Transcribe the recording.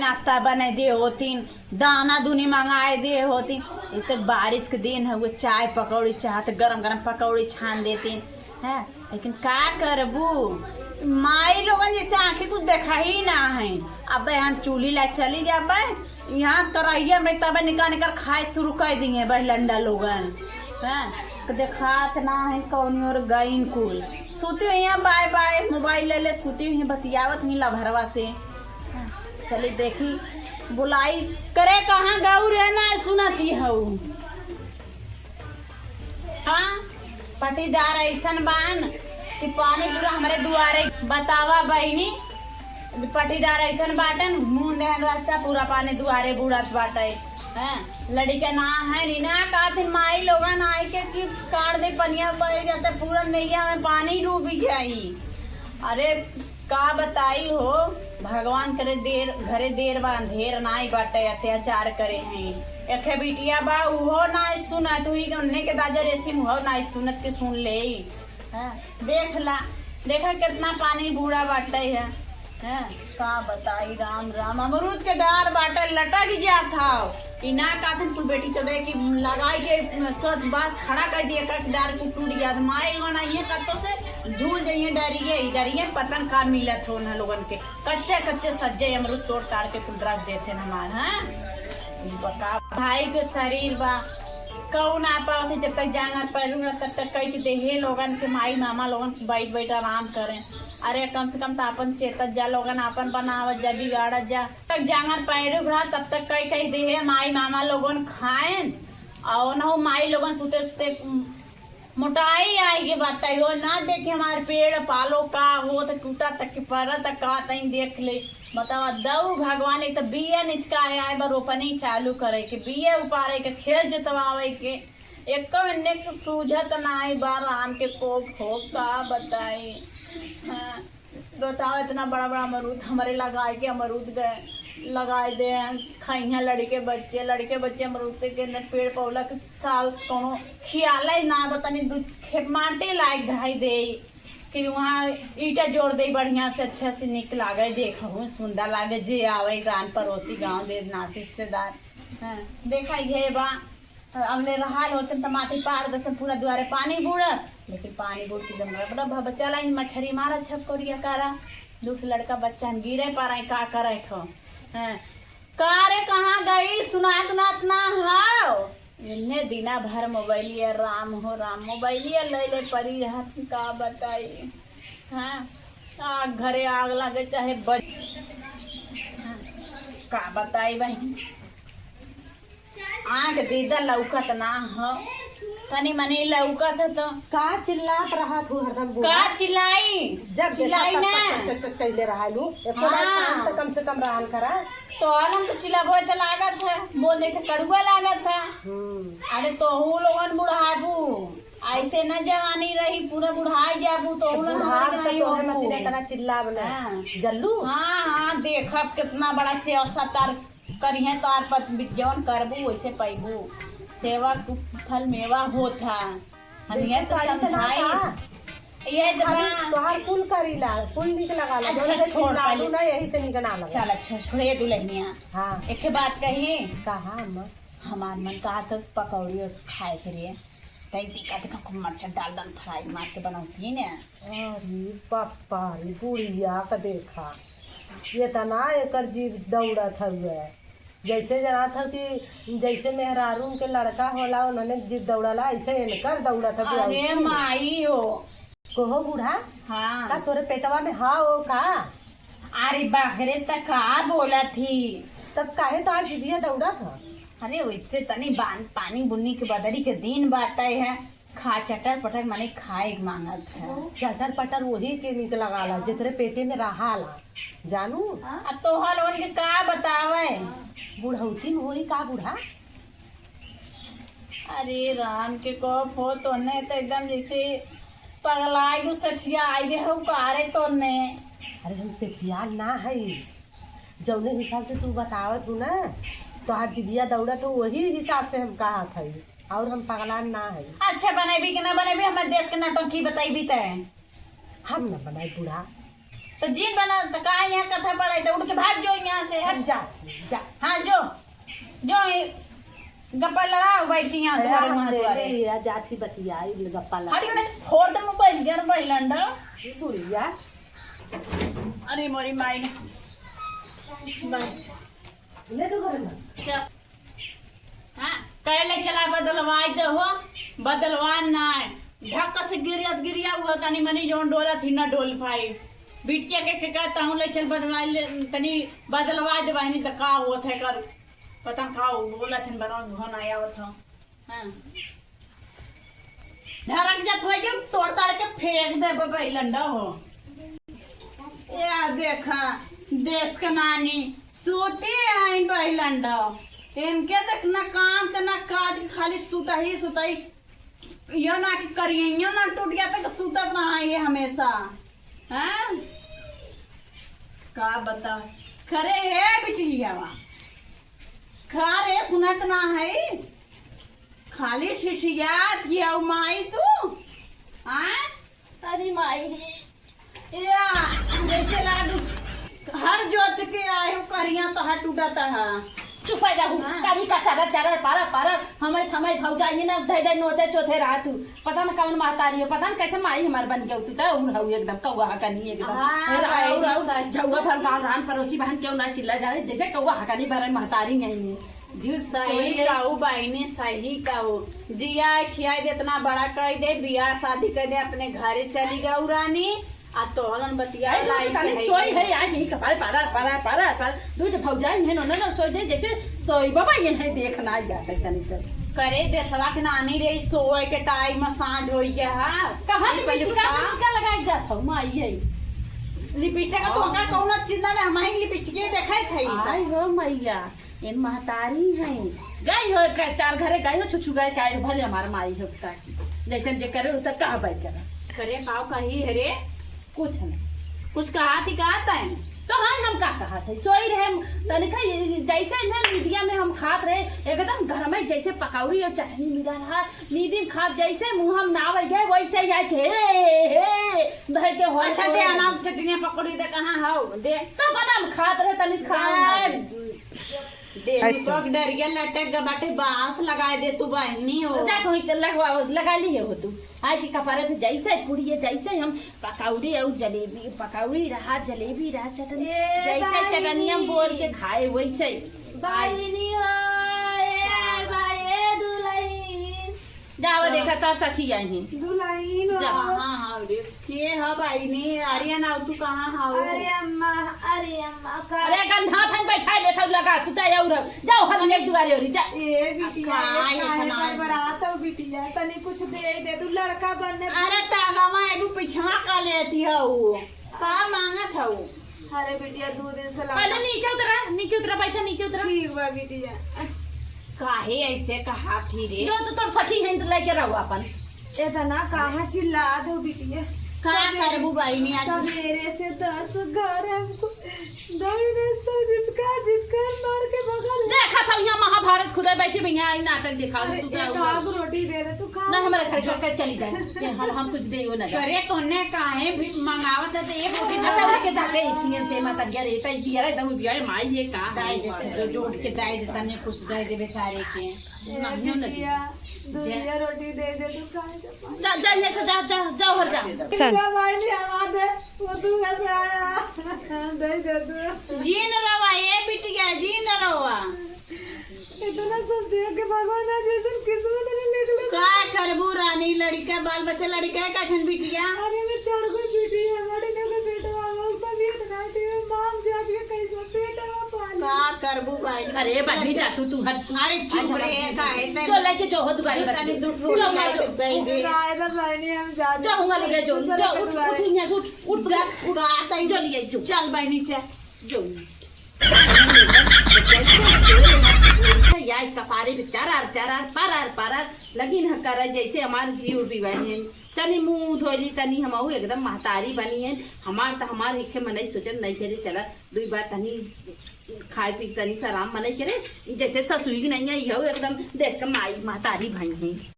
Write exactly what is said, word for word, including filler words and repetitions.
नाश्ता बनाए दे होतीन, दाना दूनी मंगाए दे होतीन। एक तो बारिश के दिन है, वो चाय पकौड़ी चाहत, गरम गरम पकौड़ी छान देतीन। हैं, लेकिन का करबू, माई लोगन जैसे आँखी कुछ देखा ही ना है। अबे हम चूल्ही ला चली जाबे, यहाँ करैया में तबे निकाल निकाल खाए शुरू कर दिए बस लंडा लोगन। हैं, तो देखात ना है कौनी ओर गईन कुल। सुती हुई हैं, बाय बाय, मोबाइल ले ले, सुती हुई हैं, बतियावत हुई लभरवा से। हैं, चली देखी, बुलाई करे, कहाँ गऊ रे, ना सुनती हऊ। हाँ, पटीदार ऐसन बान कि पानी पूरा हमरे दुआरे। बतावा बहिनी, पटीदार ऐसन बाटन, मुंह देहन रास्ता, पूरा पानी दुआरे बूड़त बाटे। हैं, लड़िका ना है, नी ना कहथिन माई लोगन आई के कि काट दे, पनिया बह जाते, पूरा नैया में पानी डूबी जाई। अरे, का बताई हो, भगवान करे देर, घरे देर बा, अंधेर नाई बाटे, अत्याचार करे हैं। एखे बिटिया बा, उहो नाई सुनत, हुई के उन्ने के दाजा रेसिम उहो नाई सुनत के सुन ले। हाँ, देख ला, देखा कितना पानी बूढ़ा बाटे है। हाँ, का बताई राम राम, अमरूद के डार बाटे लटक जात हौ। ई ना कहथिन कुल बेटी चोदे कि लगाई के, क-, बस खड़ा कर दिए, का डार कुल टूट गया। माई लोगन आइए कत्तो से झूल जाइए, डरिए ही डरिए, पतन का मिलत हो उन्हें लोगन के। कच्चे कच्चे सज्जे अमरूद तोड़ ताड़ के कुल रख देते हैं हमार, हाँ? ई बका भाई के शरीर बा, कहू ना पावत है, जब तक जांगर पैर उघड़ा, तब तक कह के देहे लोगन के माई मामा लोगन बैठ बैठ आराम करें। अरे कम से कम तो अपन चेतत जा लोगन, अपन बनावत जा, बिगाड़त जा। तक जांगर पैर उघड़ा, तब तक कह कह देहे माई मामा लोगन खाएन। और ना माई लोगन सुते सुते मोटाई आई के बताई, वो ना देखे हमार पेड़ पालो का होत, टूटा तक के पड़ा तक का तई देख ले। बतावा, दऊ भगवान एक तो बिया निचका आए, आए बा रोपनी चालू करे के, बिया उपारे के, खेत जोतवावे के, एको एन्ने के सूझत नाई बा राम के कोप हो, का बताई। हाँ। बताओ, इतना बड़ा बड़ा अमरूद हमरे लगाए के, अमरूद गए लगाए दे, खाइहें लड़के बच्चे, लड़के बच्चे अमरूद के अंदर पेड़ पौला के साल कोनो खियाले ना, बतानी दू खेप माटी लायक धई दे, फिर वहाँ ईटा जोड़ दे बढ़िया से, अच्छा से निक लागे, देखहु सुंदर लागे, जे आवे रान पड़ोसी गाँव दे नाते रिश्तेदार। हाँ, देखा ये बा। अबले रहाल होते त माटी पार देते, पूरा दुआरे पानी बूड़त, लेकिन पानी बूड़ के एकदम रब रब भब। चला ही मछरी मारा छपकोरिया करा, दू ठो लड़का बच्चा न गिरे पारा, का करे खो। हैं, का रे, कहाँ गई? सुनात उनात ना हाव। इन्ने दिना भर मोबाइलिया, राम हो राम, मोबाइलिया ले ले पड़ी रहत, का बताई। हाँ, आग घरे आग लागे चाहे बच, हाँ, का बताई बहिन। आँख दीदा लौकत ना हो, तनी मनी लौकत हो तो। का चिल्लात रहत हो हरदम बूढ़ा? का चिल्लाई? जब देखा चिल्लाई तब ना। तक, तक, तक कइले रहा लू। एको बार हाँ। शांत कम से कम रहन करा। तो हम तो चिल्लाबो तो लागत है, बोल दे तो कड़ुआ लागत है। हम्म। अरे तोहू लोगन बुढ़ाबू, ऐसे न जवानी रही, पूरा बुढ़ाई जाबू, तो तो उन्हें बुढ़ाब हमारे तो नहीं तोहरे होबू। मतीन इतना चिल्लाब ना। हाँ। जल्लू? हाँ, हाँ, देखब कितना बड़ा सियासत आर करिहें तो आर पत-, जौन करबू वैसे पैबू। सेवा के फल मेवा होत है। हम जैसे ये तो करी तो ना समझाई। का? ये तो अभी बा। तोहार कुल करीला, कुल निक लगाला। अच्छा, जौन से छोड़ चिल्लाबू पहले। ना, यही से निक ना लगा। चल, अच्छा, छोड़े दुल्हनिया। हाँ। एक बात कही। कहा अम्मा? हमार मन कहा तो पकौड़ी खाए के लिए। तई दिक्कत का खूब मरचा डाल डाल फ्राई मार के बनौती ने। अरे पापा रे, बुढ़िया का देखा, ये तना एकर जिद दौड़त हउए। जैसे जानत हउ कि जैसे मेहरारू के लड़का होला, उन्हने जिद दौड़ला, ऐसे इनकर दौड़त हउए। अरे माई हो। कहो बूढ़ा, हाँ। का तोरे पेटवा में हा ओ का? अरे बाहरे त का बोलत ही? तब काहे तोहार जिदिया दौड़त ह? अरे वैसे तनी बान-, पानी बुन्नी के बदरी के दिन बाटे है, खा चटर पटर मने खाए के मांगत है। चटर पटर वही के निक लगाला, जेकरे पेटे में रहाला, जानू? अब तोहर लोगन के का बतावे? बुढ़ौती में होई का बूढ़ा? अरे राम के कहो फो, तोने तो एकदम जैसे पगलाई गो, सठिया आई गए हो का रे तोने? अरे हम सठिया ना है, जौने हिसाब से तू बतावत हूँ ना, तोहार जिदिया दौड़त हो, वही हिसाब से हम कहत हई, और हम पगलान ना है। अच्छा बनेबी कि ना बनेबी, हमारे देश के नौटंकी बतैबी तै? हम ना बनाई बूढ़ा। तो जीन बना, तो का यहाँ कथा पढ़ाई, तो उठ के भाग जो यहाँ से, हट। जा, जा। हाँ, जो, जो ये गप्पा लड़ाओ बैठ के यहाँ अरे, दुआरे, हम वहाँ ले दुआरे। ले, आ जात ही बतियाई, गप्पा लड़ा। हट, उन्हें फोड़ दे मोबाइल, जर बैलंडा। ये बुढ़िया। अरे मोरी माई ने। ले तो घर में। जा। हाँ, कहले चला बदलवाई दे हो, बदलवा ना है। ढक से गिरियत गिरिया हुआ तनी मनी जौन डोलत ही ना डोल पाई। बिटिया के, के कहता हूँ ले चल बदलवाई ले, तनी बदलवाई दे बहनी, त का होत है कर, पता न का हो, बोलत हन बरवा घोन आया होत हो। हाँ। धरक जत होई के तोड़ ताड़ के फेंक देबे बैलंडा हो। या देखा, देश के नानी सूती आइन बैलंडा। इनके तक ना काम के ना काज के, खाली सुतही सुतही। यो ना कि करियो ना टूट गया तक सुतत रहा ये हमेशा। हाँ? का बता? खरे हे बिटिया, खा रे, सुनत ना है। खाली ठिठियात हियउ माई तू, हाँ? अरे माई रे। या, जैसे लाडू हर जोत के आयो करिया तो हट उठत हा। चुप है रहू, हाँ। करी का चरर चरर परर परर, हमरे थमरे भौजाई ना धै धै नोचे चोथे रहा तू। पता न कौन महतारी हो, पता न कैसे माई हमार बन गयो तू, त उड़ हऊ एकदम कौआ हकनी एकदम। हाँ, उड़ हऊ, उड़ हऊ, सही। झौआ भर गाँव रान पड़ोसी बहन केहू ना चिल्ला जाए, जैसे कौआ हकनी भरे महतारी नहीं है। जी, सही सोई है। कहू बहिनी, सही कहू। जिया खियाई दे, इतना बड़ा कर दे, बियाह शादी कर दे, अपने घरे चली गऊ रानी। आ तोहन बतिया अरे, लाई तनी के सोई है। है, आज यही कपार पारा, पारा, पारा, पारा। दू ठे भौजाई है, नोना ना सोई दे, जैसे सोई बाबा ये नहीं देखना आई जाता है तनी तो। करे देसवा के नानी रे, सोए के टाइम में सांझ होई गया है। कहाँ ई पहले लिपस्टिक बता। का लगाई जात हो, माई है? लिपस्टिक का तो हाँ। का कौनो चीज ना, हम ही लिपस्टिक देखे थे। आई हो मैया। ये महतारी हैं, गई हो एक चार घरे गई हो, छुछु गए का, भले हमार माई हो का, जैसे जे करे उ त कहबे करे। करे पाव कही है रे? कुछ नहीं। कुछ कहा थी, कहा तैं? तो हाँ, हम का कहा थे, सोई रहे हम, तनिका ये, जैसे ना नींदिया में हम खात रहे, एकदम घर में जैसे पकौड़ी और चटनी मिला रहा, नींदी में खात जैसे मुँह हम ना आवे गए, वैसे ही आए थे, हे, हे, धर के हो अच्छा, दे, अनाज चटनिया पकौड़ी दे, कहाँ हो? दे। सब बना हम खात रहे, तनिस खाए ना। दे, अच्छा। दीपक डरिया लटक ग बाटे, बांस लगाए दे तू बहनी हो। जा कोई के लगवा, लगा ली हो तू। आए के कपारे पे जैसे पुड़िए, जैसे हम पकौड़ी और जलेबी, पकौड़ी रहा, जलेबी रहा, चटनी, ए जैसे बहिनी। चटनिया में बोर के खाए, वैसे। बहिनी हो, ए भाई, ए दुलही। जाओ हाँ। देखा, तोर सखी आई हैं। दुलही हो। जा। हाँ, हाँ, हाँ, रे। के ह बहिनी? अरे ना, तू कहाँ हऊ? अरे अम्मा, अरे अम्मा, का अरे गंधा थन बैठा ले थऊ लगा, तू तो और जाओ, हम नहीं दुआरे हो रही, जा। ए बिटिया, का ये ये खाए इतना पर बरात हो बिटिया, तनी कुछ दे दे, तू लड़का बनने अरे तागमा एगो पिछवा का लेती हऊ, का मांगत हऊ? अरे बिटिया, दो दिन से पहले लड़का नीचे उतरा, नीचे उतरा, बैठा, नीचे उतरा। ठीक बा बिटिया। काहे ऐसे कहा थी रे? जो तो तोर सखी हैं, तो लेके रहो अपन। इतना कहाँ चिल्ला दो बिटिया? का सवेरे, करबू बहिनी आज? सवेरे से दस घर हमको दौड़े सब जिसका, जिसका मार के भगा दे। देखा था यहाँ महाभारत खुदा बैठे में यहाँ आई नाटक दिखा अरे, तू क्या एक हुआ? आध रोटी दे दे, तू खा ना ले। हमारे घर का चली जाए, ये हम, हम कुछ दे वो ना जाए। अरे तोने काहे भी मंगावत है तो एक रोटी दे अच्छा, दे। उनके जाके एक ही से माता गया रे, ताई दिया रे, दम दिया रे, माई ये का दाई है? दे, जो, जो उठ के दाई दे, तने कुछ दे दे बेचारे के। ए, नहीं, नहीं। बिटिया, दुनिया रोटी दे दे, तू काहे के पाई? जा, जा, यहाँ से जा, जा, जा, उधर जा। सन। इनका भाई नहीं आवाज है, वो दूर से आया। दे दे तू। जी न रवा, ए बिटिया, जी न रवा। इतना सब देख के भगवान आज ऐसन किस्मत नहीं निकले। का करबू रानी, लड़का, बाल बच्चा, लड़का है का ठन बिटिया? अरे, मैं चार गो बिटिया, बड़ी ना के बेटवा, वो तबीयत ना थी, मांग जात के कैसे पेटवा पाली। का करबू भाई? अरे, बहिनी जा तू, तू हट। अरे, चुप रे, काहे तै तो लेके जो हो दुआरे जो पर। तनी दूर तू लोग रोटी ना लाई जो। दे दे। राय दा बहिनी हम जाते जो हुआ लगे जो, दूसरे जो के उठ, दुआरे। उठ, यहाँ से उठ, उठ, उठ, जा, उठ। का तै जो लिए जो। चल बहिनी, चल। जो। या कपारे पे चरार, चरार, परार, परार, लगी न करे जैसे हमार जीव भी बनी है। तनी मुंह धोली, तनी हमहू एकदम महतारी बनी है। हमार त हमार हिखे मनई सोचन नहीं करे, चला दुई बार तनी खाए पी तनी से आराम मनई करे, जैसे ससुई नहीं है, यहू एकदम देख के माई महतारी भई है।